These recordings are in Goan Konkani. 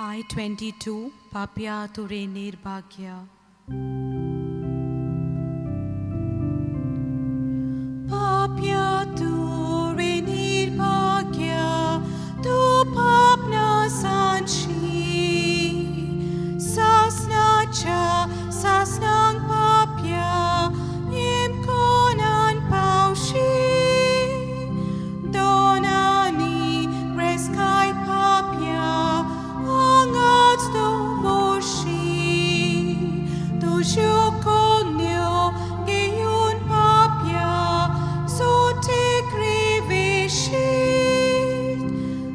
I-22 पापया तुरे निर्भाग्य. पापया तुरे निर्भाग्य, तू पाप ना सांशी, सासनाच्या सासनांक पापया येमकोनान पावशी. दोनानी ग्रेस्काय पापया हांगाच दवरशी, तुज्यो कोन्यो घेवन पापया सोटेक रिवेशीत.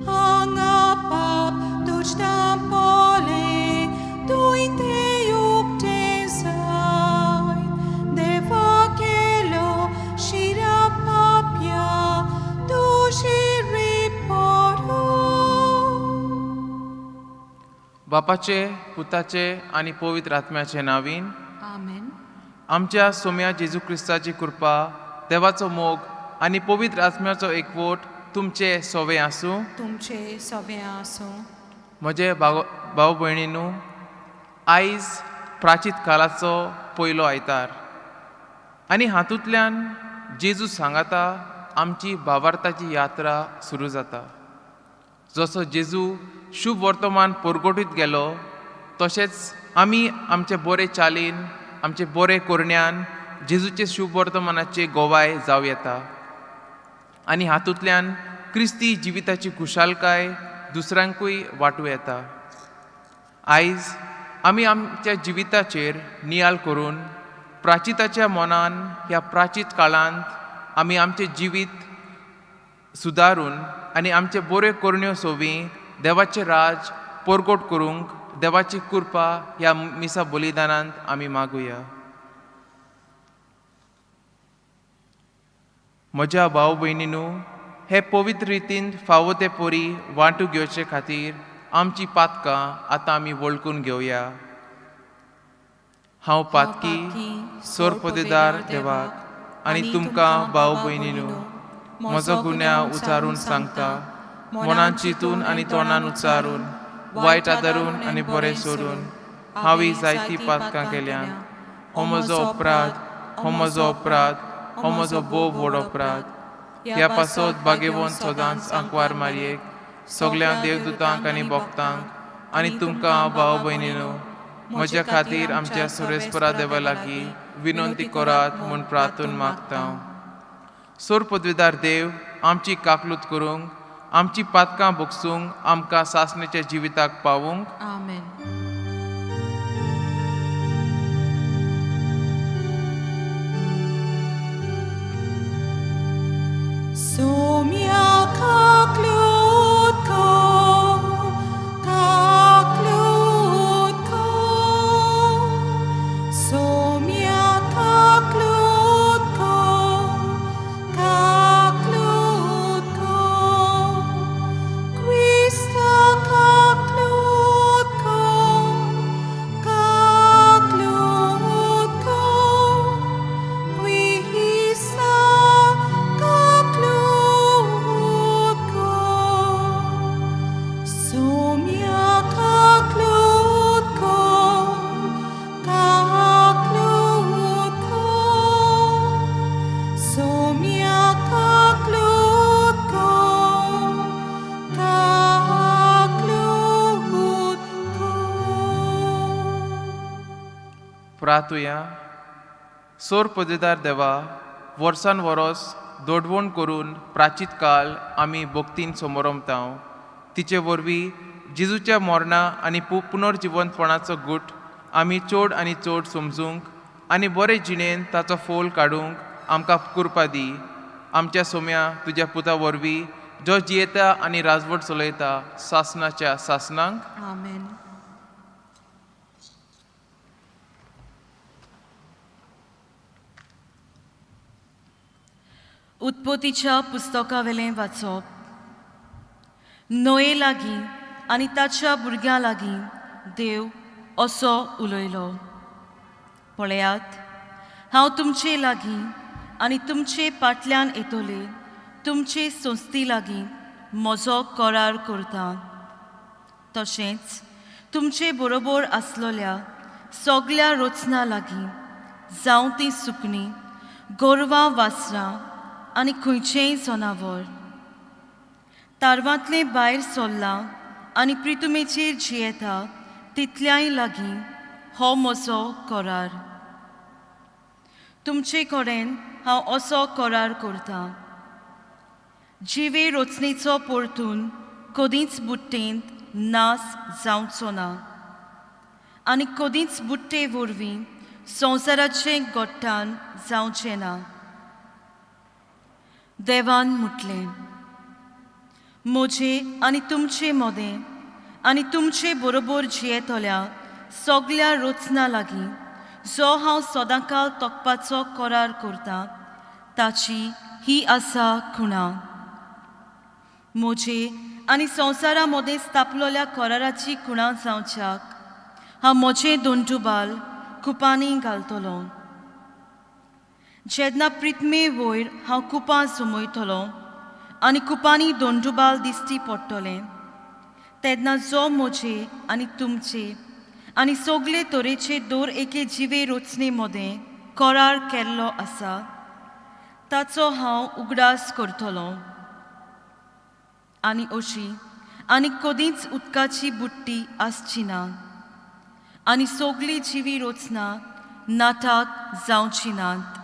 हांगा पाप तुजदां पोले तुय ते उक्ते जाय, देवा केलो शिरा पापया तुजी रिपोरो. बापाचे, पुताचे आनी पवित्र आत्म्याचे नावीन. आमेन. आमच्या सोम्या जेजू क्रिस्ताची कृपा, देवाचो मोग आनी पवित्र आत्म्याचो एकवट तुमचे सोवे आसूं. तुमचे सवे आसूं. म्हजे भाव भाव भयणीनू, आयज प्राचीत कालाचो पयलो आयतार आनी हातूंतल्यान जेजू सांगाता आमची भावार्थाची यात्रा सुरू जाता. जसो जेजू शुभ वर्तमान परगटीत गेलो, तशेंच आमी आमचे बरे चालीन, आमचे बरे करण्यान जेजूचे शुभ वर्तमानाचे गोवाय जावं येता आनी हातूंतल्यान क्रिस्ती जिविताची खुशालकाय दुसऱ्यांकूय वांटू येता. आयज आमी आमच्या जिविताचेर नियाळ करून प्राचिताच्या मनान ह्या प्राचीत काळांत आमी आमचें जिवीत सुदारून आनी आमचे बऱ्यो करण्यो सोवी देवाचें राज परगट करूंक देवाची कृपा ह्या मिसा बलिदानांत आमी मागुया. म्हज्या भाव भयणीनू, हे पवित्र रितीन फावो ते परी वांटू घेवचे खातीर आमची पातकां आतां आमी वळखून घेवया. हांव पातकी सोर पदेदार देवाक आनी तुमकां भाव भयणीनू म्हजो गुन्यांव उचारून सांगता. मनान चिंतून आनी तोंडान उच्चारून, वायट आदारून आनी बरें सोडून हांवें जायतीं पातकां केल्यात. हो म्हजो अपराध, हो म्हजो अपराध, हो म्हजो भोव व्हड अपराध. ह्या पासत भागेवन सदांच आंकवार मारयेक, सगळ्या देवदूतांक आनी भक्तांक आनी तुमकां भाव भयणीनू म्हज्या खातीर आमच्या सुरेस्परा देवा लागीं विनंती करात म्हूण प्रार्थून मागता. सोर पदवीदार देव आमची काकलूत करूंक, आमची पातकां भोगसूंक, आमकां सासणेच्या जिविताक पावूंक. आमेन. सोम्या काकलूत कर, काकलूत कर, सोम्या काकलूत कर, काकलूत कर, क्रिस्ता काकलूत कर, काकलूत कर, क्रिस्ता काकलूत कर, सोम्या काकलूत कर, काकलूत कर, सोम्या काकलूत कर, काकलूत कर. प्रातुया. सोर पदवीदार देवा, वर्सान वरोस दोडवण करून प्राचीत काल आमी भक्तीन समोरमताव. तिचे वरवीं जेजूच्या मरणा आनी पुनर्जिवंतपणाचो गूट आमी चड आनी चड समजूंक आनी बरे जिणेन ताचो फोल काडूंक आमकां कृपा दी. आमच्या सोम्या तुज्या पुता वरवीं, जो जियेता आनी राजवट चलयता सासनाच्या सासनांक. आमेन. उत्पत्तीच्या पुस्तकावेलें वाचप. नोये लागीं आनी ताच्या भुरग्यां लागीं देव असो उलयलो, पळयात, हांव तुमचे लागीं आनी तुमचे फाटल्यान येतले तुमचे संस्थी लागीं म्हजो करार करता. तशेंच तुमचे बरोबर आसलोल्या सगल्या रचना लागीं जावं ती सुकणीं गोरवां वासरां आनी खंयचेंय जनावर तारवांतलें भायर सरलां आनी प्रितुमेचेर जियेता तितल्याय लागीं हो म्हजो करार. तुमचे कडेन हांव असो करार करतां. जिवे रचणेचो परतून कदींच बुट्टेंत नास जावचो ना आनी कदींच बुट्टे वरवीं संवसाराचें गोट्टान जावचें ना. देवान म्हटलें, म्हजे आनी तुमचे मदें आनी तुमचे बरोबर जियेतल्या सगल्या रचना लागीं जो हांव सदांकाळ तोखपाचो करार करतां ताची ही आसा खुणा. म्हजे आनी संवसारा मदें स्थापलोल्या कराराची खुणा जावच्याक हांव म्हजें दोंडुबाल कुपांनी घालतलो. जेन्ना प्रितमे वयर हांव कुपां जमयतलो आनी कुपांनी दोंडुबाल दिश्टी पडटलें तेन्ना जो म्हजे आनी तुमचे आनी सगळे तरेचे दर एके जिवे रचणे मदें करार केल्लो आसा ताचो हांव उगडास करतलो. आनी अशी आनी कदींच उदकाची बुट्टी आसची ना आनी सगळी जिवी रचना नाटाक जावची नात.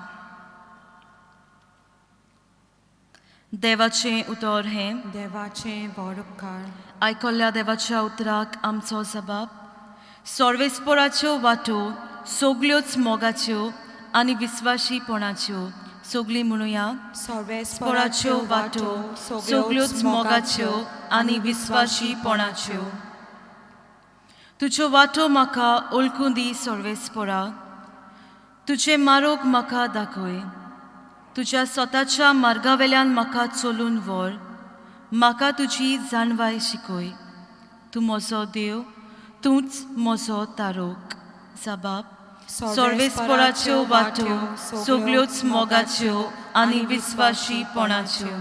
देवाचें उतर हें. देवाचें व्हड उपकार. आयकल्ल्या देवाच्या उतराक आमचो जबाब. सर्वेस्पोराच्यो वाटो सगल्योच मोगाच्यो आनी विस्वाशीपणाच्यो. सगळीं म्हणुया. सर्वेस्पोराच्यो पोराच्यो वाटो सगल्योच मोगाच्यो आनी विस्वाशीपणाच्यो. तुज्यो वाटो म्हाका ओळखूं दी सर्वेस्पोरा. तुजें मारोग म्हाका दाखय. तुज्या स्वताच्या मार्गावेल्यान म्हाका चलून व्हर. म्हाका तुजी जाणवाय शिकय. तूं म्हजो देव, तूंच म्हजो तारोक. जबाब. सर्वेस्पोराच्यो वाटो सगल्योच मोगाच्यो आनी विस्वाशीपणाच्यो.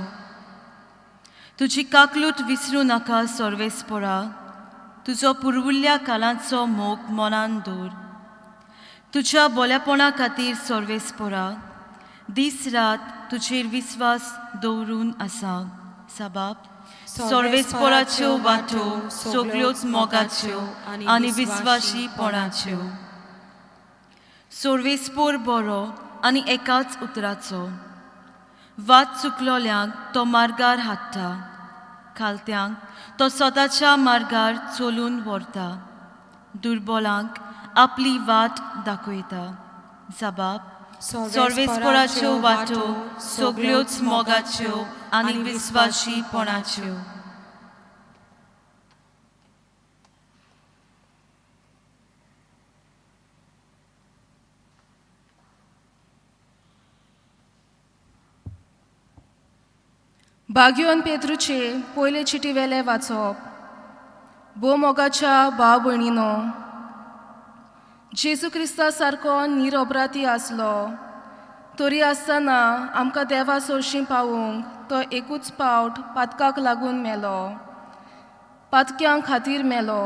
तुजी काकलूट विसरूं नाका सर्वेस्पोरा. तुजो पुर्वुल्ल्या कालांचो मोग मनान दवर. तुज्या बोल्यापणा खातीर सर्वेस्पोरा दीस रात तुजेर विस्वास दवरून आसा. साबाब. सर्वेस्पोराच्यो वाटो सगल्योच मोगाच्यो आनी विस्वाशीपणाच्यो. सर्वेस्पोर बरो आनी एकाच उतराचो. वाट चुकलोल्यांक तो मार्गार हाडटा. खालत्यांक तो स्वताच्या मार्गार चलून व्हरता. दुर्बलांक आपली वाट दाखयता. जबाब. सर्वेस्पोराच्यो वाटो सगल्योच मोगाच्यो आनी विस्वाशीपणाच्यो. बाग्योन पेद्रूचे पयले चिटी वेले वाचप. भोव मोगाच्या भाव भयणीनो, जेजू क्रिस्ता सारको निरअपराधी आसलो तरी आसतना आमकां देवा सरशीं पावोवंक तो एकूच पावट पातकाक लागून मेलो. पातक्यां खातीर मेलो.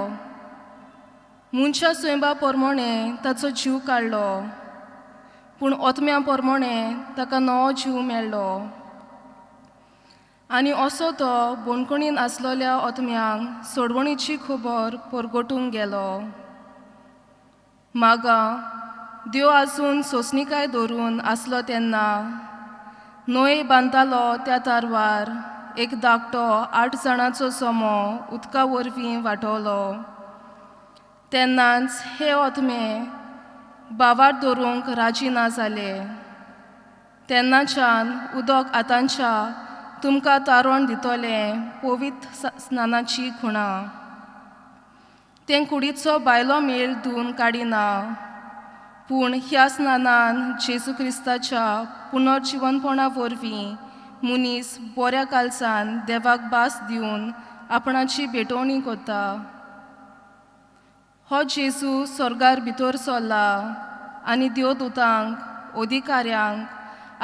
मनशा स्वयंबा पोरमोणे ताचो जीव काडलो, पूण ओतम्या पोरमोणे ताका नवो जीव मेळ्ळो. आनी असो तो बोणकणीन आसलोल्या ओतम्यांक सोडवणीची खबर परगटूंक गेलो. मागा देव आजून सोंसणीकाय धरून आसलो तेन्ना न्हंय बांदतालो त्या तारवार एक धाकटो 8 जाणांचो सोमो उदका वरवीं वाटवलो. तेन्नाच हे ओतमे बावार दवरूंक राजी ना जाले. तेन्नाच्यान उदक आतांच्या तुमकां तारण दितलें पवित्र स्नानाची खुणा. तें कुडीचो बायलो मेळ धुवन काडिना, पूण ह्या स्नानान जेजू क्रिस्ताच्या पुनर्जिवनपणा वरवीं मनीस बऱ्या कालसान देवाक भास दिवन आपणाची भेटवणी करता. हो जेजू स्वर्गार भितर सरला आनी देवदूतांक, अधिकाऱ्यांक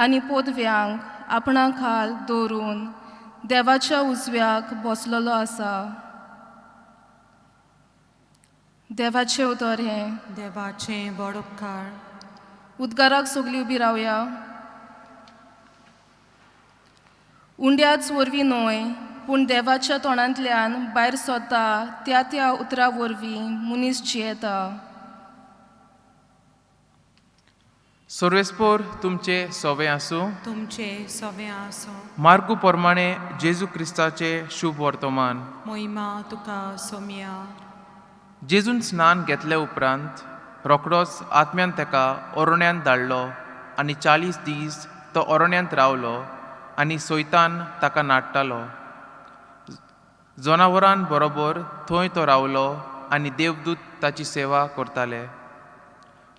आनी पदव्यांक आपणा खाल दवरून देवाच्या उजव्याक बसलेलो आसा. देवाचें उतर हें. देवाचें व्हड उपकार. उद्गाराक सगळीं उबी रावया. उंड्याच वरवीं न्हय, पूण देवाच्या तोंडांतल्यान भायर सरता त्या त्या उतरा वरवीं मनीस जियेता. सर्वेस्पोर तुमचे सोवे आसूं. तुमचे सवे आसूं. मार्गू प्रमाणे जेजू क्रिस्ताचे शुभ वर्तमान. मोहिमा तुका सोम्या. जेजून स्नान घेतले उपरांत रोखडोच आत्म्यान ताका ओरण्यांत धाडलो आनी 40 दीस तो ओरण्यांत रावलो आनी सोयतान ताका नाडटालो. जनावरां बरोबर थंय तो रावलो आनी देवदूत ताची सेवा करताले.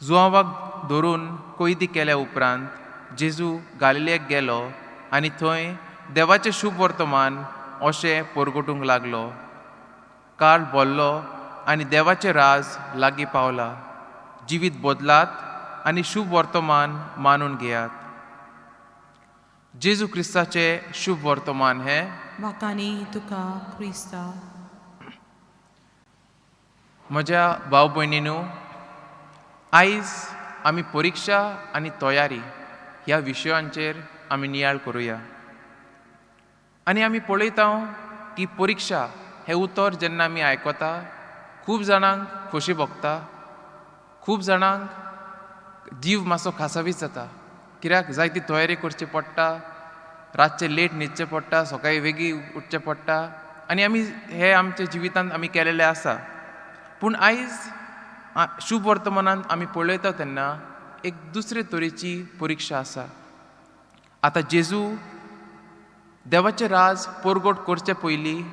जुआंवाक धरून कैदी केल्या उपरांत जेजू गालिलेक गेलो आनी थंय देवाचें शुभ वर्तमान अशें परगटूंक लागलो. काळ बोल्लो आनी देवाचें राज लागीं पावला. जिवीत बदलात आनी शुभ वर्तमान मानून घेयात. जेजू क्रिस्ताचें शुभ वर्तमान हें. वाकानी तुका क्रिस्ता. म्हज्या भाव भयणीनू, आयज आमी परिक्षा आनी तयारी ह्या विशयांचेर आमी नियाळ करुया. आनी आमी पळयता की परिक्षा हें उतर जेन्ना आमी आयकता खूब जाणांक खोशी भोगता, खूब जाणांक जीव मातसो खासावीस जाता, कित्याक जायती तयारी करची पडटा, रातचें लेट न्हिदचें पडटा, सकाळीं वेगीं उठचें पडटा आनी आमी हे आमच्या जिवितांत आमी केलेलें आसा. पूण आयज शुभ वर्तमानांत आमी पळयता तेन्ना एक दुसरे तरेची परिक्षा आसा. आतां जेजू देवाचें राज परगट करचे पयलीं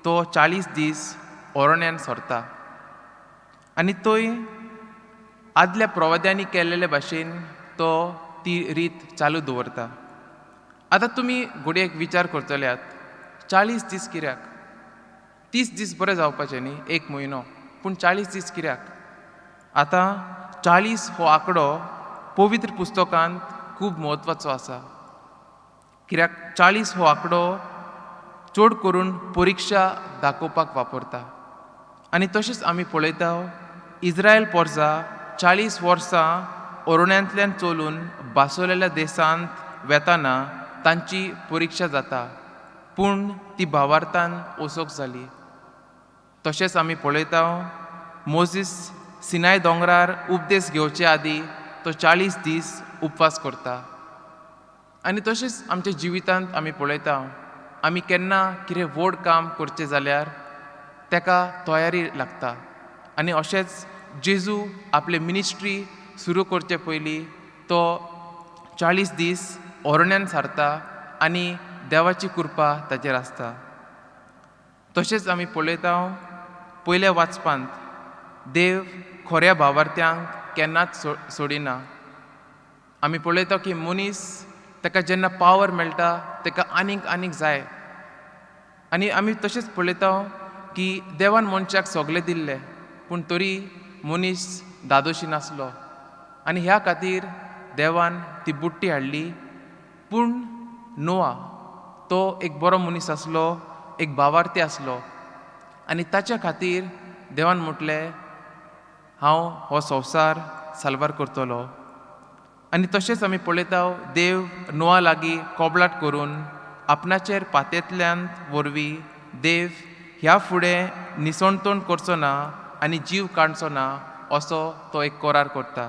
तो 40 दीस ओरण्यान सरता आनी थंय आदल्या प्रवाद्यांनी केल्ले भाशेन तो ती रीत चालू दवरता. आतां तुमी घडयेक विचार करतल्यात, 40 दीस कित्याक? 30 दीस बरें जावपाचें न्ही, एक म्हयनो, पूण 40 दीस कित्याक? आतां 40 हो आंकडो पवित्र पुस्तकांत खूब म्हत्वाचो आसा, कित्याक 40 हो आंकडो चड करून परिक्षा दाखोवपाक वापरता. आनी तशेंच आमी पळयता इस्रायल पोरजा 40 वर्सां ओरण्यांतल्यान चलून बासवलेल्या देशांत वेताना तांची परिक्षा जाता, पूण ती भावार्थान ओसोक जाली. तशेंच आमी पळयता मोजीस सिनाय दोंगरार उपदेश घेवचे आदीं तो 40 दीस उपवास करता. आनी तशेंच आमच्या जिवितांत आमी पळयता आमी केन्ना कितें व्हड काम करचें जाल्यार ताका तयारी लागता. आनी अशेंच जेजू आपले मिनिस्ट्री सुरू करचे पयलीं तो 40 दीस ओरण्यान सारता आनी देवाची कृपा ताचेर आसता. तशेंच आमी पळयता पयल्या वाचपांत देव खऱ्या भावार्थ्यांक केन्नाच सोडिना. आमी पळयता की मनीस ताका जेन्ना पावर मेळटा ताका आनीक आनीक जाय. आनी आमी तशेंच पळयता की देवान मनशाक सगळें दिल्लें, पूण तरी मनीस दादोशी नासलो आनी ह्या खातीर देवान ती बुट्टी हाडली. पूण नोआ तो एक बरो मनीस आसलो, एक भावार्थी आसलो आनी ताच्या खातीर देवान म्हटलें हांव हो संवसार साल्वार करतलो. आनी तशेंच आमी पळयता देव नोआ लागीं कोबलाट करून आपणाचेर पातेंतल्यान वरवीं देव ह्या फुडें निसणतोण करचो ना आनी जीव काडचो ना असो तो एक करार करता.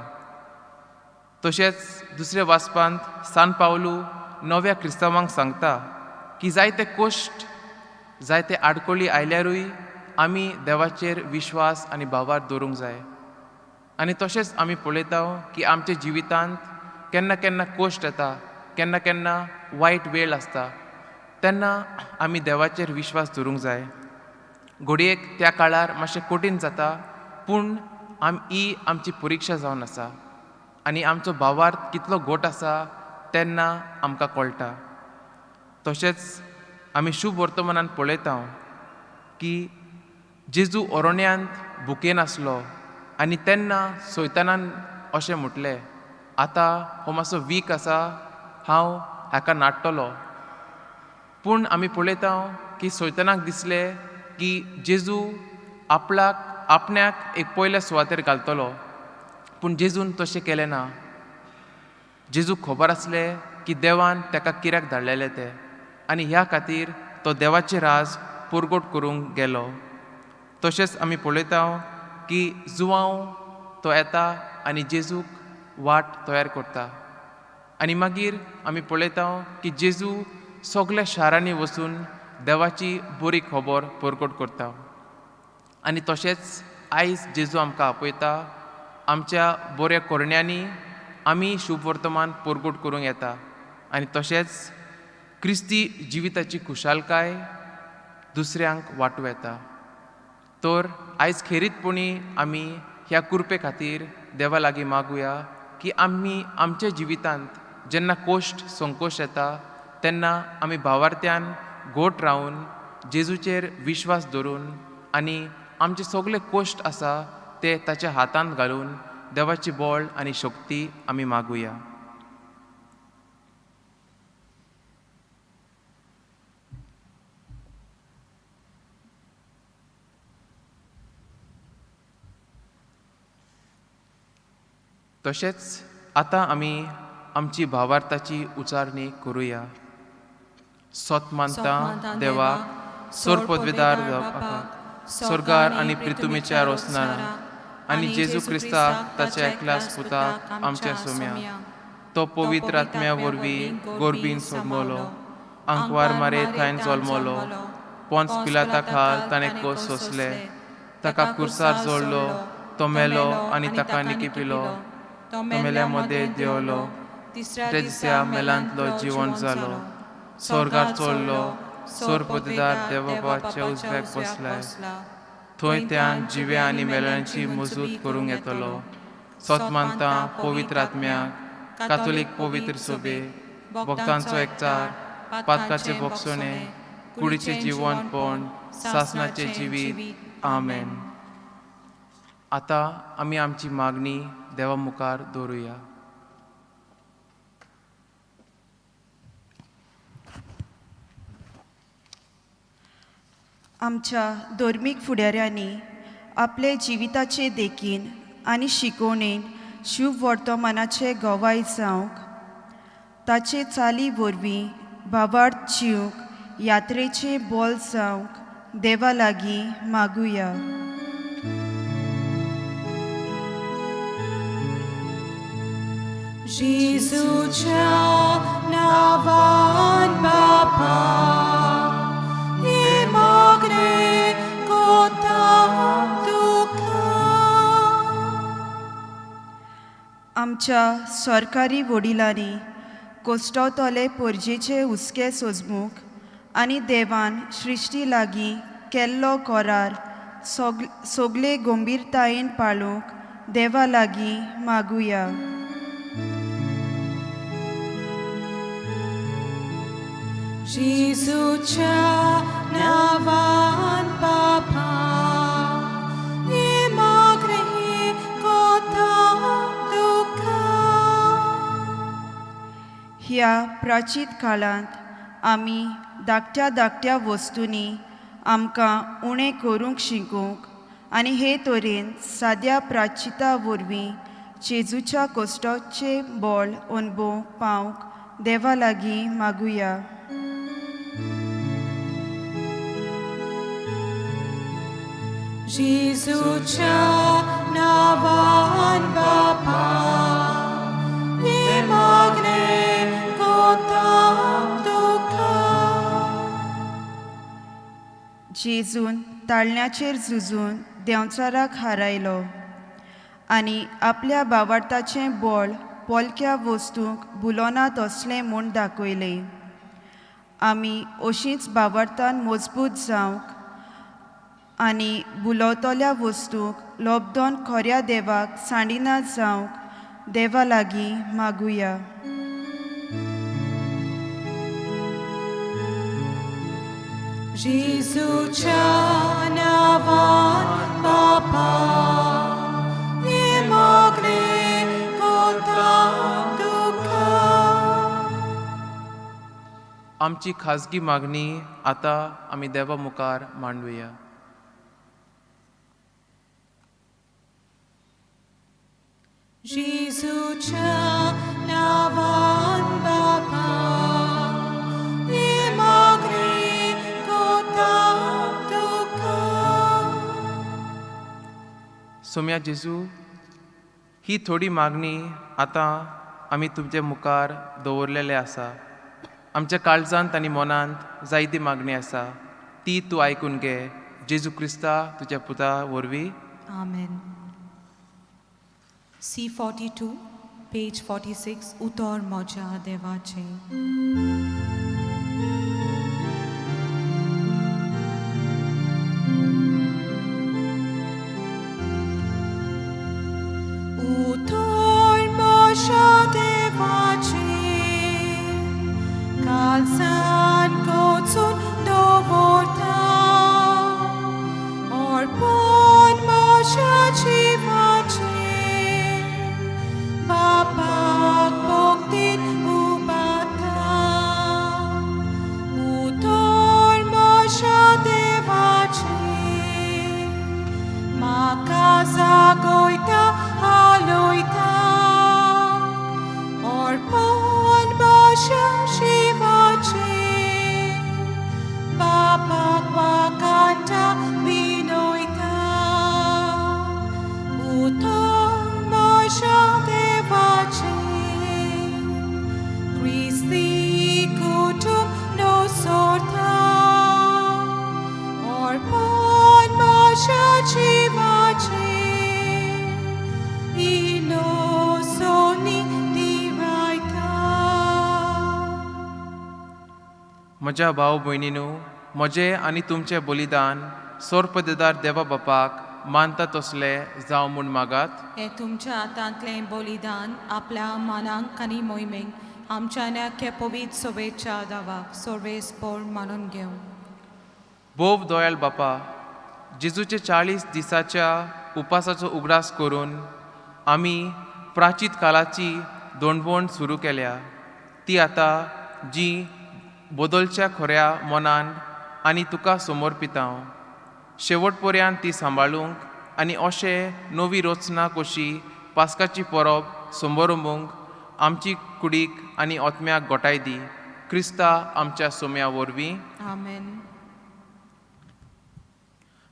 तशेंच दुसऱ्या वाचपांत सान पावलू नव्या क्रिस्तांवांक सांगता की जायते कश्ट जायते आडखळी आयल्यारूय आमी देवाचेर विश्वास आनी भावार्थ दवरूंक जाय. आनी तशेंच आमी पळयता की आमच्या जिवितांत केन्ना केन्ना कश्ट येता, केन्ना केन्ना वायट वेळ आसता, तेन्ना आमी देवाचेर विश्वास दवरूंक जाय. घडयेक त्या काळार मातशें कठीण जाता, पूण ही आमची परिक्षा जावन आसा आनी आमचो भावार्थ कितलो घट आसा तेन्ना आमकां कळटा. तशेंच आमी शुभ वर्तमानान पळयता की जेजू ओरण्यांत भुकेन आसलो आनी तेन्ना सैतानान अशें म्हटलें, आतां हो मातसो वीक आसा, हांव हाका नाडटलो. पूण आमी पळयता की सैतानाक दिसलें की जेजू आपणाक आपण्याक एक पयल्या सुवातेर घालतलो, पूण जेजून तशें केलें ना. जेजूक खबर आसलें की देवान ताका कित्याक धाडलेलें तें आनी ह्या खातीर तो देवाचें राज परगट करूंक गेलो. तशेंच आमी पळयता की जुवांव तो येता आनी जेजूक वाट तयार करता आनी मागीर आमी पळयता की जेजू सगल्या शारांनी वचून देवाची बरी खबर परगट करता. आनी तशेंच आयज जेजू आमकां आपयता, आमच्या बऱ्या करण्यांनी आमी शुभ वर्तमान परगट करूंक येता आनी तशेंच क्रिस्ती जिविताची खुशालकाय दुसऱ्यांक वांटू येता. तर आयज खेरीतपणी आमी ह्या कृपे खातीर देवा लागीं मागुया की आमी आमच्या जिवितांत जेन्ना कोश्ट संकोश येता तेन्ना आमी भावार्थ्यान घोट रावन जेजूचेर विश्वास दवरून आनी आमचे सगळे कोश्ट आसा ते ताच्या हातांत घालून देवाची बळ आनी शक्ती आमी मागुया. तशेंच आतां आमी आमची भावार्थाची उचारणी करुया. सोत मानता देवाक, सोर पदवेदार बापाक, स्वर्गार आनी प्रितुमेच्या रोसनारा आनी जेजू क्रिस्ताक ताच्या एकल्याच पुताक आमच्या सोम्या, तो पवित्र आत्म्या वरवीं गोरबीन सोमलो, आंकवार मारे थंय जल्मलो, पोंच पिलाता खाल ताणें कोस सोंसले, ताका कुर्सार जोडलो, तो मेलो आनी ताका निकिपिलो, तो मेल्या मदें देंवलो, तिसऱ्या दिसा मेलांतलो जिवंत जालो, स्वर्गार चडलो, सोर पदवेदार देवबाच्या उजव्याक बसलाय, थंय त्यान जिव्या आनी मेल्यांची मजूत करूंक येतलो. सोत मानता पवित्र आत्म्याक, कातोलीक पवित्र सोबे, भक्तांचो एकचार, पातकाचे भोगसणे, कुडीचें जिवनपण, सासनाचें जिवीत. आमेन. आतां आमी आमची मागणी देवा मुखार दवरुया. आमच्या धर्मीक फुडाऱ्यांनी आपले जिविताचे देखीन आनी शिकोवणेन शुभ वर्तमानाचे गवाय जावंक, ताचे चाली वरवीं भावार्थ जिवंक यात्रेचे बोल जावंक देवा लागीं मागुया. जेजूच्या नांवान बापा, हे मागणें कोता तुका. आमच्या सरकारी वडिलांनी कोश्टवतले परजेचे हुस्के सोजमूक आनी देवान सृश्टी लागीं केल्लो करार सगले गंभीरतायेन पाळूंक देवा लागीं मागुया. जेजूच्या नांवान बापा, हे मागणें कोता तुका. ह्या प्राचीत काळांत आमी धाकट्या धाकट्या वस्तूंनी आमकां उणें करूंक शिकूंक आनी हे तरेन साद्या प्राचिता वरवीं जेजूच्या कोश्टाचें बळ अणभवूंक पावंक देवा लागीं मागुया. जेजूच्या नांवान बापा, हे मागणें कोता तुका. जेजून ताळण्याचेर झुजून देंवचाराक हारायलो आनी आपल्या भावार्थाचें बळ पोलक्या वस्तूंक भुलोना तसलें म्हूण दाखयलें. आमी अशींच भावार्थान मजबूत जावंक आनी भुलवतल्या वस्तूंक लोबदोन खऱ्या देवाक सांडिना जावंक देवा लागीं मागुया. जेजूच्या नांवान बापा, हे मागणें कोता तुका. आमची खाजगी मागणी आतां आमी देवा मुखार मांडुया. जेजूच्या नांवान बापा ही मागणी कोता तुका. सोम्या जेजू, ही थोडी मागणी आतां आमी तुमचे मुखार दवरलेले आसा. आमच्या काळजांत आनी मनांत जायती मागणी आसा, ती तूं आयकून घे. जेजू क्रिस्ता तुज्या पुता वरवीं. आमेन. C42, page 46, उतर म्हज्या देवाचें. उतर म्हज्या देवाचें, काळजान कोचून दवरता, अर्पण म्हज्या जिवाचें, बापाक भक्तीन उबारता. उतर म्हज्या देवाचें, म्हाका जागयता हालयता, अर्पण म्हज्या जिवाचें, बापाक वाखाणटा विनयता. उतर म्हज्या देवाचें, क्रिस्ती कुटुंब नोसरता, अर्पण म्हज्या जिवाचें, इलोसोनी दिरायता. म्हज्या भाव भयणीनू, म्हजें आनी तुमचें बलिदान सोरपदेदार देवा बापाक मानता तसलें जावं म्हूण मागात. हें तुमच्या हातांतलें बलिदान आपल्या मानांक आनी मोहिमेक आमच्या न्याक्या पवित्र सोबेच्या दावाक सर्वेस्पोर मानून घेवं. भोव दोयाळ बापा, जेजूचे 40 दिसाच्या उपासाचो उगडास करून आमी प्राचीत काळाची दोंडवण सुरू केल्या, ती आतां जी बदलच्या खऱ्या मनान आनी तुका समर्पितां. शेवट पर्यंत ती सांबाळूंक आनी अशें नवी रचना कशी पास्काची परब समरंबूंक आमची कुडीक आनी आत्म्याक गोठाय दी. क्रिस्ता आमच्या सोम्या वरवीं. आमेन.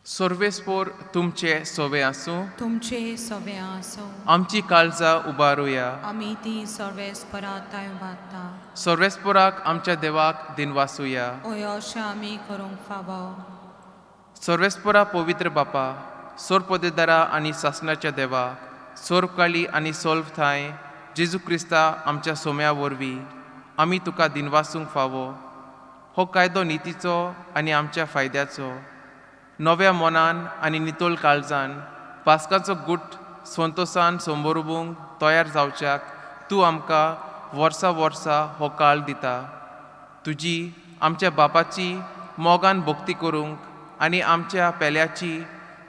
सर्वेस्पोर तुमचे सोवे आसूं. तुमचे सवे आसूं. आमची काळजां उबारुया. आमी ती सर्वेस्परा ताय वाता. सर्वेस्पोराक आमच्या देवाक दिनवासुया. ओय, अशें आमी करूंक फावो. सर्वेस्पोरा पवित्र बापा, सोरपदेदारा आनी सासणाच्या देवा, सोरकाळी आनी सोल्व थांय जेजू क्रिस्ता आमच्या सोम्या वरवीं आमी तुका दिनवासूंक फावो. हो कायदो नितीचो आनी आमच्या फायद्याचो. नव्या मनान आनी नितळ काळजान पास्काचो गुट संतोसान संबोरबूंक तयार जावच्याक तूं आमकां वर्सा वर्सा हो काळ दिता. तुजी आमच्या बापाची मोगान भक्ती करूंक आनी आमच्या पेल्याची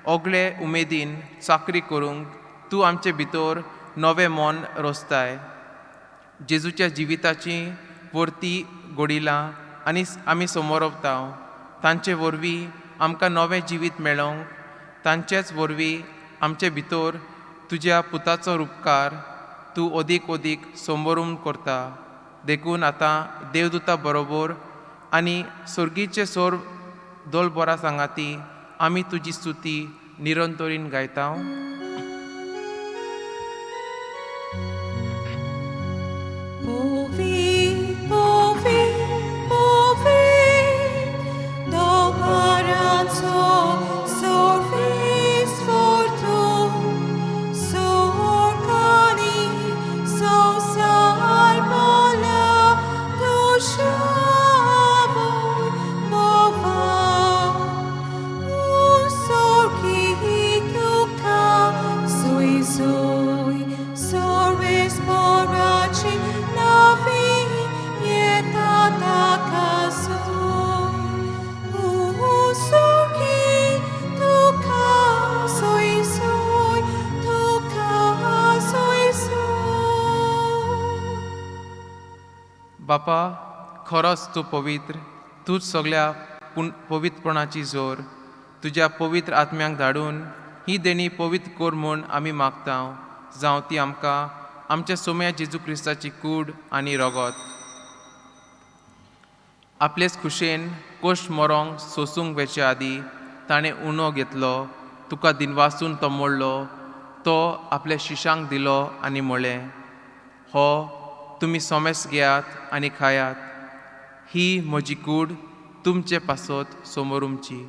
ओगळे उमेदीन चाकरी करूंक तूं आमचे भितर नवें मन रोसताय. जेजूच्या जिविताची वर्ती घडिलां आनी आमी समोरवता, तांचे वरवीं आमकां नवें जिवीत मेळोंक, तांचेच वरवीं आमचे भितर तुज्या पुताचो रुपकार तूं अदीक अदीक समोरून करता. देखून आतां देवदूता बरोबर आनी सर्गीचे सोर दोलबोरा सांगाती आमी तुजी स्तुती निरंतरीन गायता. Povi, povi, povi, doparanzo, sorvis fortu, sorcani, so salmola, dusciavo, mova, un sorchi tuca, sui sui, sorvis poraci, navi, ietata casui, un sorchi tuca, sui sui, tuca, sui sui. बापा, खरोच तूं पवित्र, तूंच सगळ्या पूण पवित्रपणाची जोर. तुज्या पवित्र आत्म्यांक धाडून ही देणी पवित्र कर म्हूण आमी मागता. जावं ती आमकां आमच्या सोम्या जेजू क्रिस्ताची कूड आनी रगत. आपलेच खुशेन कोश्ट मरोंक सोसूंक वेचे आदीं ताणें उणो घेतलो, तुका दिनवासून तो मोडलो, तो आपल्या शिशांक दिलो आनी म्हळें, हो तुमी सोमेस घेयात आनी खायात, ही म्हजी कूड तुमचे पासत समोरुमची.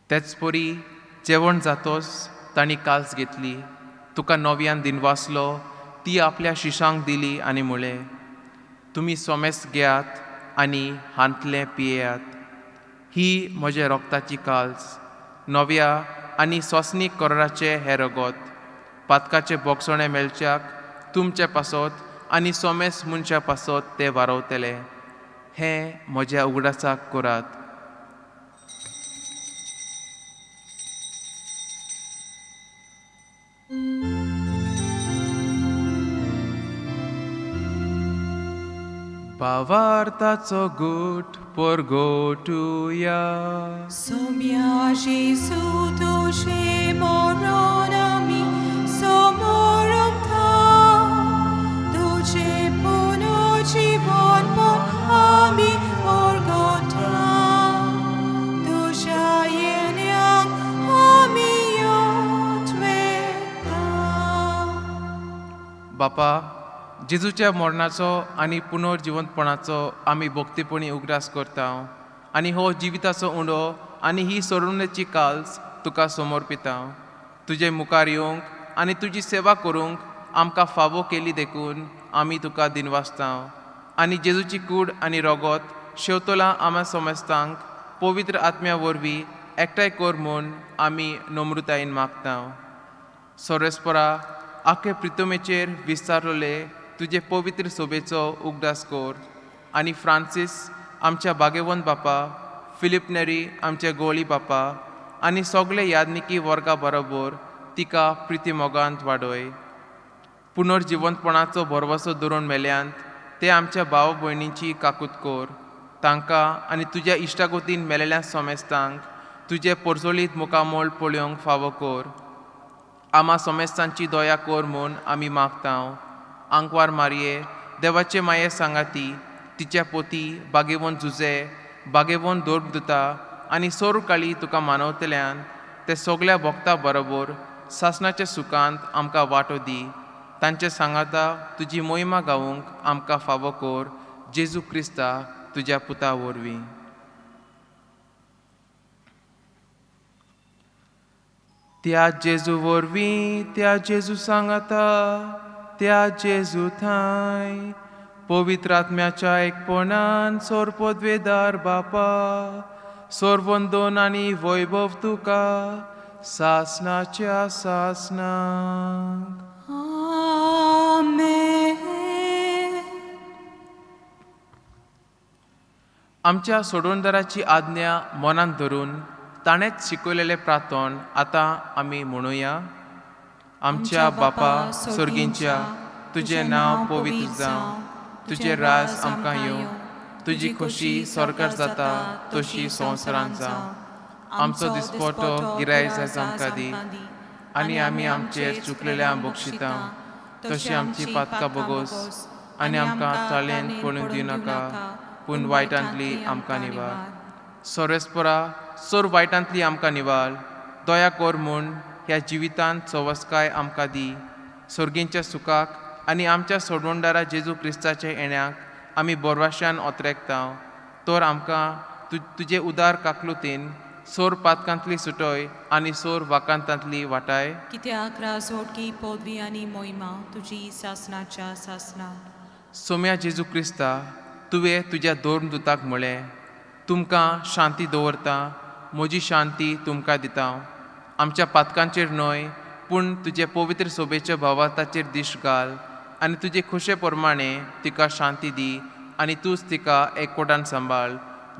तेच परी जेवण जातोच तांणी काल्स घेतली, तुका नव्यान दिनवासलो, ती आपल्या शिशांक दिली आनी म्हळें, तुमी सोमेस घेयात आनी हांतलें पियेयात, ही म्हज्या रोगताची काल्स, नव्या आनी सोसनीक कराराचें हें रगत, पातकाचें बोगसणें मेळच्याक तुमचे पासत आनी सोमेस मनशा पासत तें वारवतलें. हें म्हज्या उगडासाक करात. भावार्थाचो गूट परगोटुया. सोम्या जेजू तुजें मरण आमी समोरता, तुजें पुनर्जीवन पण आमी परगटा, तुज्या येण्याक आमी यत्वेता. बापा, जेजूच्या मरणाचो आनी पुनर्जिवंतपणाचो आमी भक्तीपणी उगडास करता आनी हो जिविताचो उंडो आनी ही सोडवणेची काल्स तुका समर्पिता. तुजे मुखार येवंक आनी तुजी सेवा करूंक आमकां फावो केली देखून आमी तुका दिनवासता आनी जेजूची कूड आनी रगत शेवतोला आमा समस्तांक पवित्र आत्म्या वरवीं एकठांय कर म्हूण आमी नम्रतायेन मागता. सोरेस्परा आखे प्रितमेचेर विस्तारलेले तुजे पवित्र सोबेचो उगडास कर आनी फ्रांसीस आमच्या बागेवन बापा, फिलीप नेरी आमच्या गोळी बापा आनी सगळे यादनिकी वर्गा बरोबर तिका प्रिती मोगांत वाडय. पुनर्जिवंतपणाचो भरवसो धरून मेल्यांत ते आमच्या भाव भयणींची काकूत कर, तांकां आनी तुज्या इश्टागोतीन मेलेल्या सोमेस्तांक तुजें पोरजोलीत मुखामोल पळोवंक फावो कर. आमा सोमेस्तांची दया कर म्हूण आमी मागता. आंकवार मारये देवाचे माये सांगाती तिच्या पोती बागेवन झुजे बागेवन दोर्ब दिता आनी सोर काळी तुका मानवतल्यान ते सगल्या भोगता बरोबर सासणाच्या सुखांत आमकां वांटो दी. तांचे सांगाता तुजी मोहिमा गावूंक आमकां फावो कर, जेजू क्रिस्ता तुज्या पुता वरवीं. त्या जेजू वरवीं, त्या जेजू सांगाता, त्या जेजू थांय पवित्र आत्म्याच्या एकपणान सोरपदवेदार बापा, सोरवंदोन आनी वैभव तुका सासनाच्या सासनाक. आमेन. आमच्या सोडवणदाराची आज्ञा मनांत धरून ताणेंच शिकयलेलें प्रार्थन आतां आमी म्हणुया. आमच्या बापा सर्गींच्या, तुजें नांव पवित्र जावं, तुजें राज आमकां येवं, तुजी खोशी स्वर्गार जाता तशी संवसारांत जावं. आमचो दिसपटो गिरायक आयज आमकां दी आनी आमी आमचेर चुकलेल्या बक्षिता तशी आमची पातकां बोगोस आनी आमकां ताळेन पडून दिवनाका, पूण वायटांतली आमकां निवार. सोरेस्परा सोर वायटांतली आमकां निवार, दया कर म्हूण ह्या जिवितांत सवस्काय आमकां दी. सर्गींच्या सुखाक आनी आमच्या सोडवणदारा जेजू क्रिस्ताच्या येण्याक आमी बोरवाशान ओतरेकता. तर आमकां तुजे उदार काकलुतीन सोर पातकांतली सुटय आनी सोर वाकांतांतली वाटाय. कित्याक राजवटकी पदवी आनी मोहिमा तुजी सासनाच्या सासना. सोम्या जेजू क्रिस्ता, तुवें तुज्या दोन दुताक म्हळें, तुमकां शांती दवरता, म्हजी शांती तुमकां दिता. आमच्या पातकांचेर न्हय पूण तुजे पवित्र सोबेच्या भावार्थाचेर दिश्ट घाल आनी तुजे खोशे प्रमाणे तिका शांती दी आनी तूंच तिका एकवटान सांबाळ,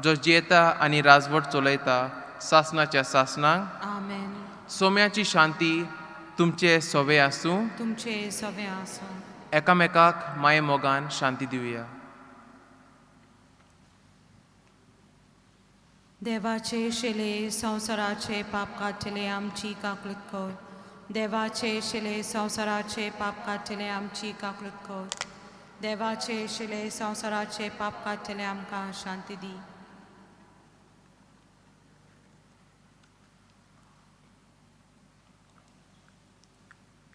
जो जियेता आनी राजवट चलयता सासनाच्या सासनाक. आमेन. सोम्याची शांती तुमचे सोवे आसूं. तुमचे सवे आसूं. एकामेकाक माये मोगान शांती दिवया. देवाचे शिले संवसाराचे पाप काडटले आमची काकळूत कर. देवाचे शिले संवसाराचे पाप काडटले आमची काकळूत कर. देवाचे शिले संवसाराचे पाप काडटले आमकां शांती दी.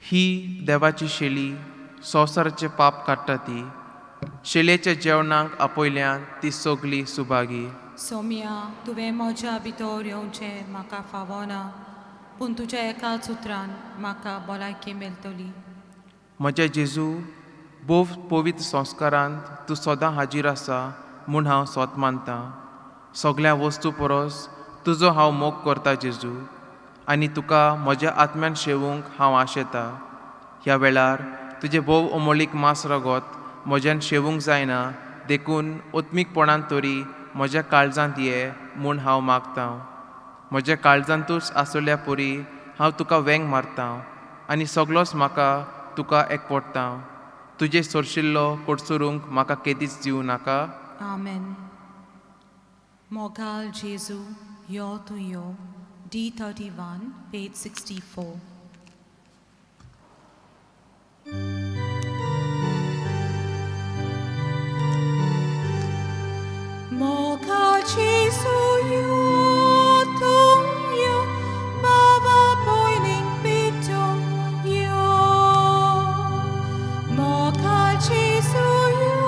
ही देवाची शेली संवसाराचें पाप काडटा ती शेलेच्या जेवणाक आपयल्यान ती सगली सुभागी. सोम्या, तुवें म्हज्या भितर येवचें म्हाका फावना, पूण तुज्या एकाच उतरान म्हाका भलायकी मेळटली. म्हज्या जेजू, भोव पवित्र संस्कारांत तूं सदां हाजीर आसा म्हूण हांव सोत मानतां. सगल्या वस्तू परस तुजो हांव मोग करता जेजू, आनी तुका म्हज्या आत्म्यान शेवूंक हांव आशेतां. ह्या वेळार तुजें भोव अमोलीक मांस रगत म्हज्यान शेवूंक जायना, देखून ओत्मीकपणान तरी म्हज्या काळजांत ये म्हूण हांव मागतां. म्हज्या काळजांतूच आसल्या परी हांव तुका वेंग मारतां आनी सगलोच म्हाका तुका एकवटता. तुजें सोरशिल्लो कोडसुरूंक म्हाका केदीच दिवं नाका. आमेन. मोगाल जेजू यो तूं यो. D31, page 64. मोगाल जेजू यो तूं यो, बाबा पयलीं पेटोवंक यो. मोगाल जेजू यो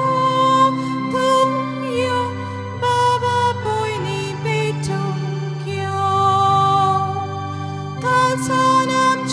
तूं यो, बाबा पयलीं पेटोवंक यो. कालसान.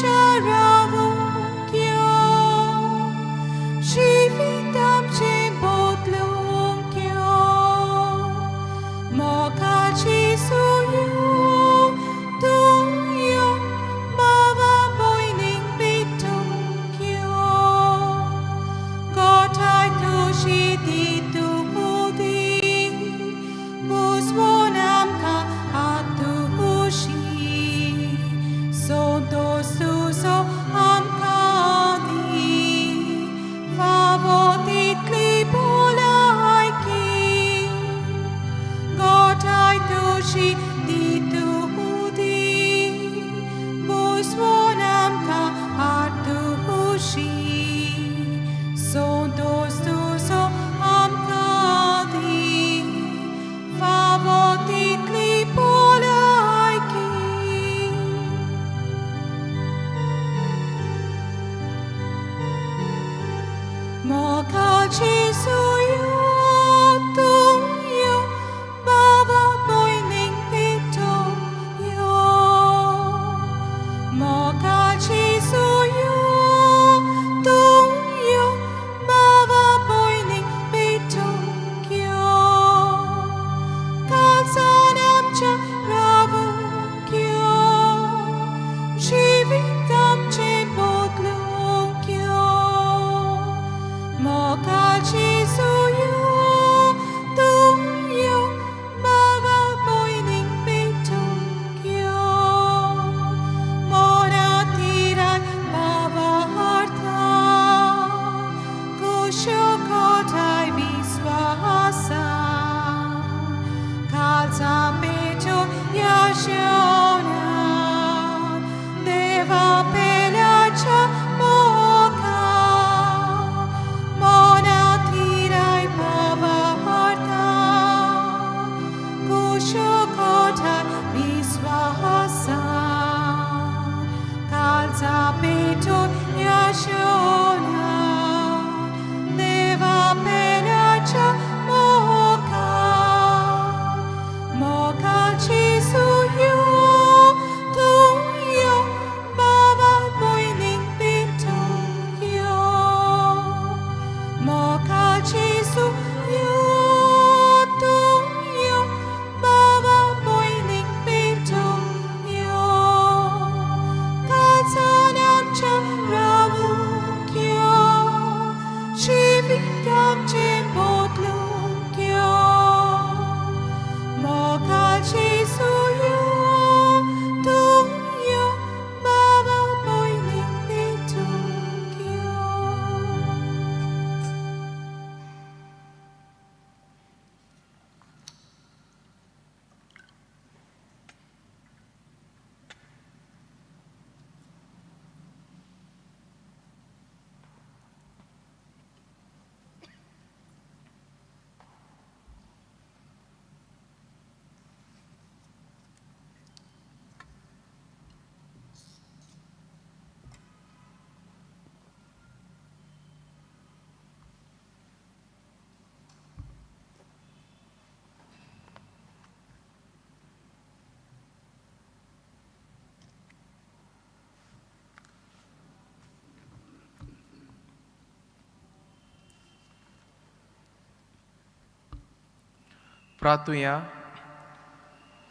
प्रातुया.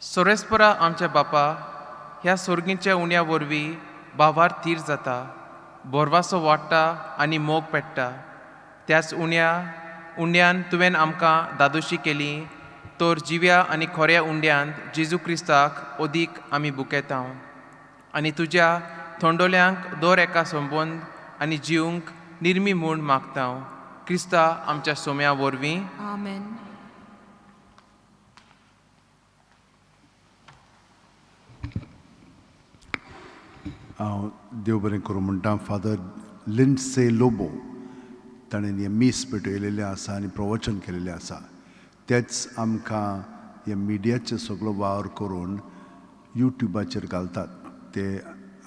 सोरेस्परा आमच्या बापा, ह्या सोर्गींच्या उण्या वरवीं भावार थीर जाता, बोरवासो वाडटा आनी मोग पेट्टा. त्याच उण्या उंड्यान तुवें आमकां दादोशी केली तर जिव्या आनी खोऱ्या उंड्यांत जेजू क्रिस्ताक अदीक आमी बुकेता आनी तुज्या थोंडोल्यांक दर एका संबंद आनी जिवंक निर्मी म्हूण मागता, क्रिस्ता आमच्या सोम्या वरवीं. आमेन. हांव देव बरें करूं म्हणटा फादर लिंडसे लोबो. ताणें हें मीस पेटयलेलें आसा आनी प्रवचन केलेलें आसा. तेच आमकां हे मिडियाचें सगळो वावर करून युट्युबाचेर घालतात ते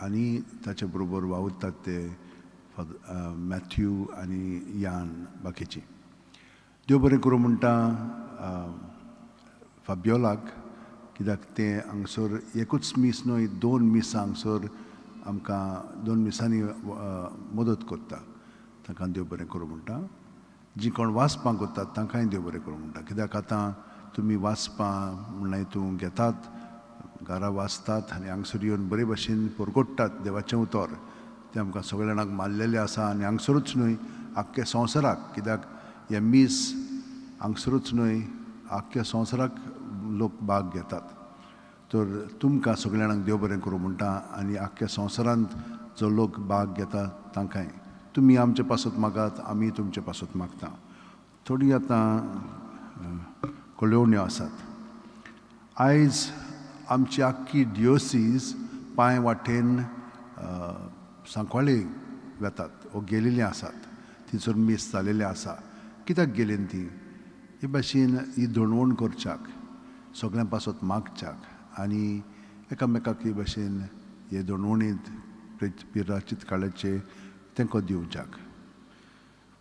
आनी ताचे बरोबर वावुरतात ते फादर मॅथ्यू आनी यान बाकीची. देव बरें करूं म्हणटा फाबियोलाक, कित्याक तें हांगसर एकूच मीस न्हय, दोन मिसां हांगसर आमकां दोन मिसांनी मदत करता. तांकां देव बरें करूं म्हणटा. जीं कोण वाचपाक वतात तांकांय देव बरें करूं म्हणटा, कित्याक आतां तुमी वाचपां म्हणल्यार तूं घेतात, घरा वाचतात आनी हांगसर येवन बरे भशेन परगट्टात देवाचें उतर. तें आमकां सगळ्या जाणांक मारलेलें आसा आनी हांगसरूच न्हय, आख्ख्या संवसाराक, कित्याक हें मीस हांगसरूच न्हय, आख्ख्या संवसाराक लोक भाग घेतात. तर तुमकां सगळ्या जाणांक देव बरें करूं म्हणटा आनी आख्ख्या संवसारांत जो लोक भाग घेता तांकांय. तुमी आमचे पासत मागात, आमी तुमचे पासत मागता. थोडी आतां कळोवण्यो आसात. आयज आमची आख्खी डियोसीज पांय वाटेन सांकवाळे वेतात वो गेलेलीं आसात. थंयसर मीस जालेलें आसा. कित्याक गेलीं ती? हे भाशेन ही धोणवण करच्याक, सगळ्यां पासत मागच्याक आनी एकामेकाक हे भाशेन हे दोणवणींत पिराचीत काळाचे तेंको दिवच्याक.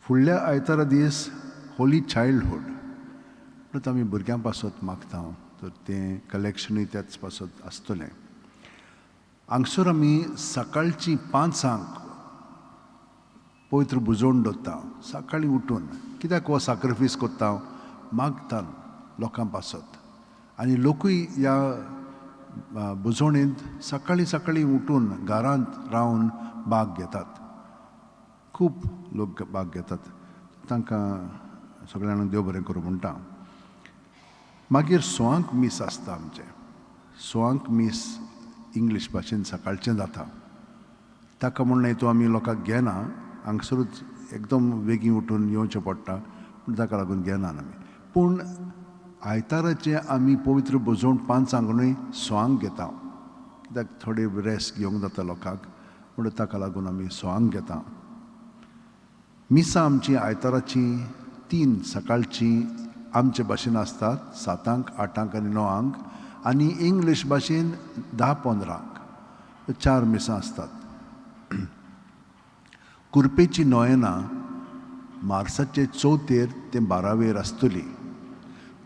फुडल्या आयतारा दीस होली चायल्डहूड म्हणून आमी भुरग्यां पासत मागता, तर तें कलेक्शनूय त्याच पासत आसतलें. हांगसर आमी सकाळची 5 पवित्र बुजोवन दवरता सकाळीं उठून. कित्याक हो साक्रिफीस करता? मागता लोकां पासत आनी लोकूय ह्या बुजवणेंत सकाळीं सकाळीं उठून घरांत रावन भाग घेतात. खूब लोक भाग घेतात. तांकां सगळ्यांक देव बरें करूं म्हणटा. मागीर 6 मीस आसता आमचें. 6 मीस इंग्लीश भाशेन सकाळचें जाता. ताका म्हूण तूं आमी लोकांक घेना, हांगसरूच एकदम बेगीन उठून येवचें पडटा, पूण ताका लागून घेना आमी. पूण आयताराचें आमी पवित्र बुजोवन 5 न्हय 6 घेता, कित्याक थोडे रेस्ट घेवंक जाता लोकांक, म्हणून ताका लागून आमी 6 घेता. मिसां आमची आयताराची 3 सकाळची आमचे भाशेन आसतात, 7, 8 आनी 9, आनी इंग्लीश भाशेन 10-15, 4 मिसां आसतात. कुर्पेची नोयना मार्साचे 4 ते 12 आसतली.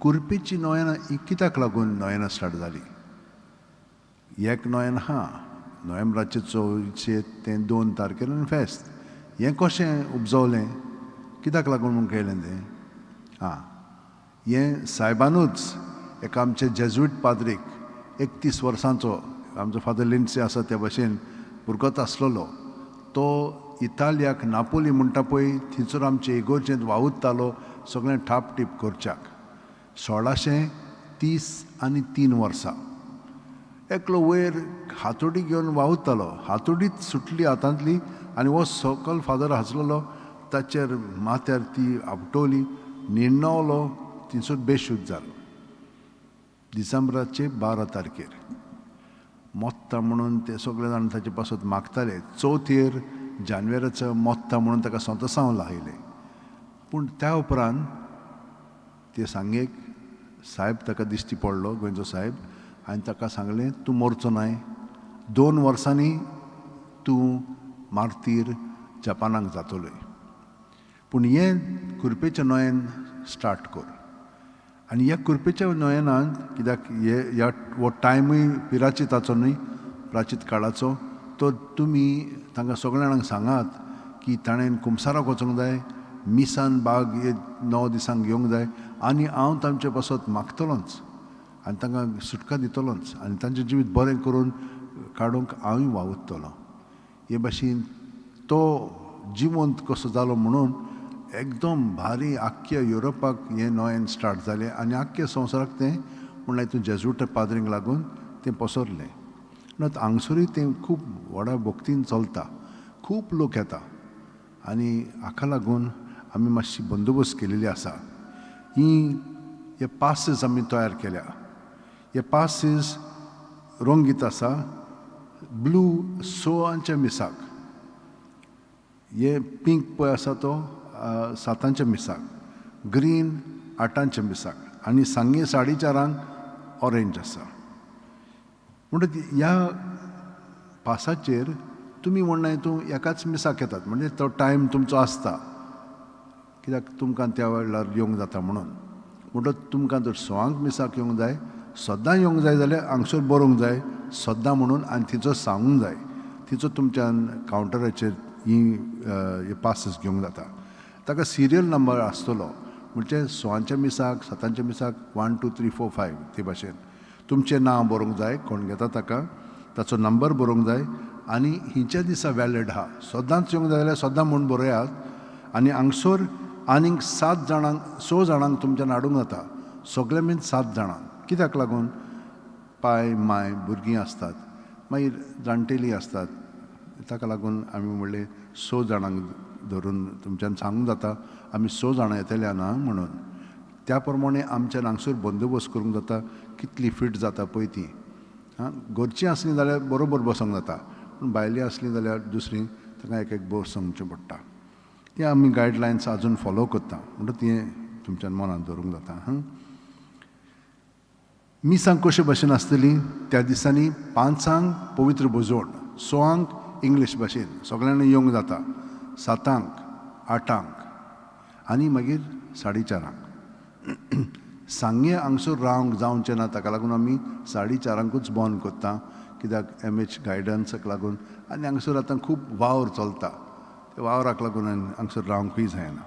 कुर्पेची नोयना ही कित्याक लागून नोयना स्टार्ट जाली? एक नोयन हा नोव्हेंबराचे 4 ते 2 तारखेर आनी फेस्त. हें कशें उपजवलें, कित्याक लागून म्हूण केलें तें? आं, हें सायबानूच एका आमचे जेजुईट पाद्रीक 31 वर्सांचो आमचो फादर लिंडसे आसा त्या भशेन भुरगोच आसलेलो, तो इतालियाक नापोली म्हणटा पळय थंयसर आमचे इगोर्जेंत वावुरतालो सगळें ठाप टीप करच्याक. 1633 वर्सां एकलो वयर हातोडी घेवन वावुरतालो, हातोडीच सुटली हातांतली आनी हो सकल फादर हांसलेलो, ताचेर माथ्यार ती आपटवली, निण्णवलो, थंयसर बेशूद जालो. डिसेंबराचे 12 तारखेर मोत्ता म्हणून ते सगळे जाण ताचे पासत मागताले. 4 जानेवारीचो मोत्ता म्हणून ताका संतसांव लायलें. पूण त्या उपरांत ते सांगेक सायब ताका दिश्टी पडलो, गोंयचो सायब, आनी ताका सांगलें तूं मरचो नाय, 2 वर्सांनी तूं मार्तीर जपानाक जातलोय, पूण हें कुर्पेचें नोयन स्टार्ट कर. आनी ह्या कुर्पेच्या नोयनांत कित्याक हे ह्या हो टायमूय पिराचिताचो न्हय, प्राचीत काळाचो, तर तुमी तांकां सगळ्या जाणांक सांगात की ताणें कुमसाराक वचूंक जाय मिसान बाग हे 9 दिसांक घेवंक जाय आनी हांव तांचे पासत मागतलोंच आनी तांकां सुटका दितलोंच आनी तांचें जिवीत बरें करून काडूंक हांवूय वावुरतलो. हे भाशेन तो जिवंत कसो जालो म्हणून एकदम भारी आख्ख्या युरोपाक हें नोयेन स्टार्ट जालें आनी आख्ख्या संवसाराक तें म्हणल्यार हितून जेजूट पाद्रींक लागून तें पसरलें. म्हणून हांगसरूय तें खूब व्हडा भक्तीन चलता, खूब लोक येता आनी हाका लागून आमी मातशी बंदोबस्त केलेली आसा. ही हे पासीस आमी तयार केल्या. हे पासीस रंगीत आसा, ब्लू 6 मिसाक, हे पिंक पळय आसा तो 7 मिसाक, ग्रीन 8 मिसाक आनी सांगे 4:30 ऑरेंज आसा. म्हणटकच ह्या पासाचेर तुमी म्हणलें तूं एकाच मिसाक येतात, म्हणजे तो टायम तुमचो आसता कित्याक तुमकां त्या वेळार येवंक जाता म्हणून. म्हणटकच तुमकां जर 6 मिसाक येवंक जाय, सद्दां येवंक जाय जाल्यार हांगसर बरोवंक जाय सद्दां म्हणून आनी तिचो सांगूंक जाय, तिचो तुमच्यान कावंटराचेर ही पासीस घेवंक जाता. ताका सिरियल नंबर आसतलो, म्हणजे 6 मिसाक 7 मिसाक 1 2 3 4 5 ते भाशेन तुमचें नांव बरोवंक जाय, कोण घेता ताका ताचो नंबर बरोवंक जाय आनी हिंच्या दिसा वॅलिड आहा. सदांच येवंक जाय जाल्यार सदां म्हूण बरयात आनी हांगसर आनीक 7 जाणांक 6 जाणांक तुमच्यान हाडूंक जाता, सगळे मीन 7 जाणांक. कित्याक लागून पाय माय भुरगीं आसतात, मागीर जाणटेलीं आसतात, ताका लागून आमी म्हणलें 6 जाणांक धरून तुमच्यान सांगूंक जाता आमी 6 जाणां येतले ना म्हणून. त्या प्रमाणे आमच्यान हांगसर बंदोबस्त करूंक जाता, कितली फिट जाता पळय ती. आं, घरचीं आसलीं जाल्यार बरोबर बसोंक जाता, पूण भायलीं आसलीं जाल्यार दुसरीं तांकां एक एक बसोवचें पडटा. तें आमी गायडलायन्स आजून फॉलो करता, म्हणटा तें तुमच्यान मनांत दवरूंक जाता. हां, मिसां कशे भाशेन आसतलीं त्या दिसांनी 5 पवित्र भोजवण, 6 इंग्लीश भाशेन सगळ्यांनी येवंक जाता, 7 8 आनी मागीर 4:30. सांगे हांगसर रावंक जावचें ना, ताका लागून आमी 4:30 बंद करता, कित्याक एम एच गायडन्साक लागून आनी हांगसर आतां खूब वावर चलता, त्या वावराक लागून हांगसर रावंकूय जायना.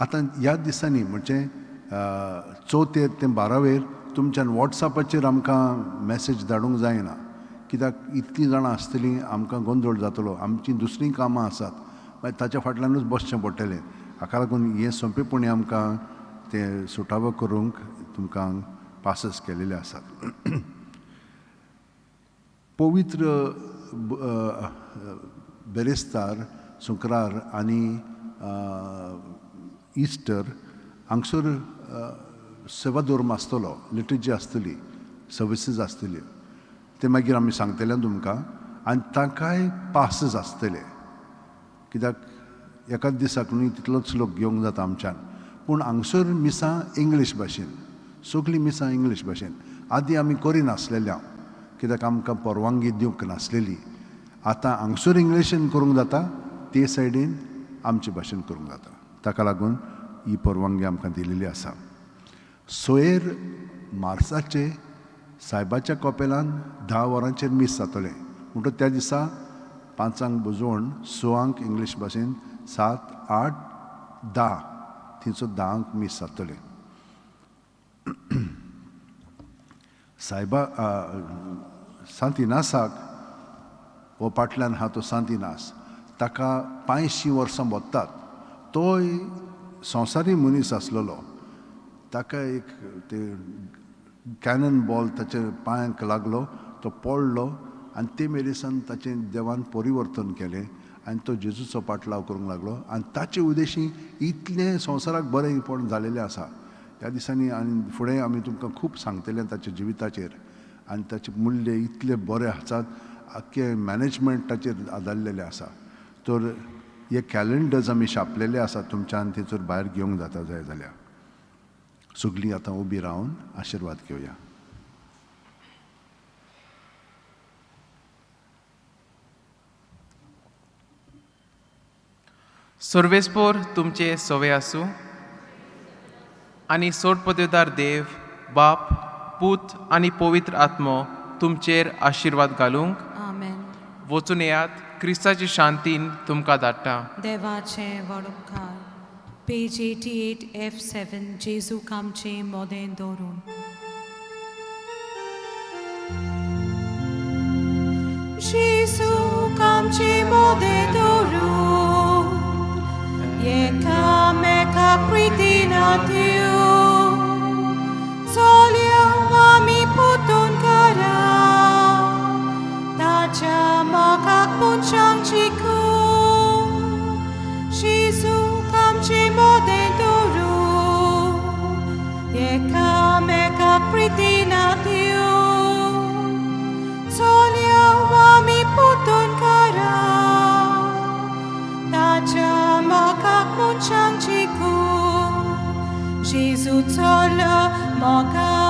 आतां ह्या दिसांनी म्हणजे 4 ते 12 तुमच्यान वॉट्सॅपाचेर आमकां मॅसेज धाडूंक जायना, कित्याक इतलीं जाणां आसतलीं आमकां गोंदळ जातलो, आमचीं दुसरीं कामां आसात, मागीर ताच्या फाटल्यानूच बसचें पडटलें. हाका लागून हें सोंपेपणी आमकां तें सुटावो करूंक तुमकां पासस केलेले आसात. पवित्र बेरेस्तार, शुक्रार आनी इस्टर हांगसर सेवा धर्म आसतलो, लिटर्जी आसतली, सर्विसीस आसतल्यो, ते मागीर आमी सांगतले तुमकां. आनी तांकांय पासीस आसतले, कित्याक एकाच दिसाक न्हय तितलोच लोक घेवंक जाता आमच्यान. पूण हांगसर मिसां इंग्लीश भाशेन, सगळीं मिसां इंग्लीश भाशेन आदीं आमी करिनासलेले हांव, कित्याक आमकां परवानगी दिवंक नासलेली. आतां हांगसर इंग्लिशीन करूंक जाता, ते सायडीन आमचे भाशेन करूंक जाता, ताका लागून ही परवानगी आमकां दिलेली आसा. 6 मार्साचे सायबाच्या कपेलान 10 वरांचेर मीस जातलें, म्हणटकच त्या दिसा 5 बुजवण, 6 इंग्लीश भाशेन, 7 8 10 थंयचो 10 मीस जातलें. सायबा सांतिनासाक हो पाटल्यान आहा तो सांतिनास, ताका 85 वर्सां भोगतात. तोय संवसारी मनीस आसलेलो, ताका एक ते कॅनन बॉल ताच्या पांयांक लागलो, तो पडलो आनी ते मेरेसान ताचें देवान परिवर्तन केलें आनी तो जेजूचो पाटलाव करूंक लागलो आनी ताचे उद्देशी इतलें संवसाराक बरेंपण जालेलें आसा. ह्या दिसांनी आनी फुडें आमी तुमकां खूब सांगतले ताच्या जिविताचेर आनी ताचे मूल्य इतले बरे आसात, आख्खें मॅनेजमेंट ताचेर आदारलेलें आसा. तर हे कॅलेंडर्स आमी छापलेले आसात, तुमच्यान थंयसर भायर घेवंक जाता जाय जाल्यार. सगळीं आतां उबी रावन आशिर्वाद घेवया. सर्वेस्पोर तुमचे सवे आसूं आनी सोड पदवेदार देव बाप पूत आनी पवित्र आत्मो तुमचेर आशिर्वाद घालूंक. आमेन. वचून येयात. क्रिस्ताचे शांतीन तुमकां धाडटा. देवाचे व्हड उपकार. पेज 88 F7, जेजूक आमचे मोदें दवरून. जेजूक आमचे मोदें दवरून, एकामेका प्रितीन दिवं, चलया आमी पोतून करा, ताच्या मोगाक मनशांक शिकूं. जेजूक आमचे मोदें दवरून, एकामेकाक प्रितीन दिवं, चलया आमी पोतून करा, ताच्या मोगाक मनशांक शिकूं. जेजू चल मोगान.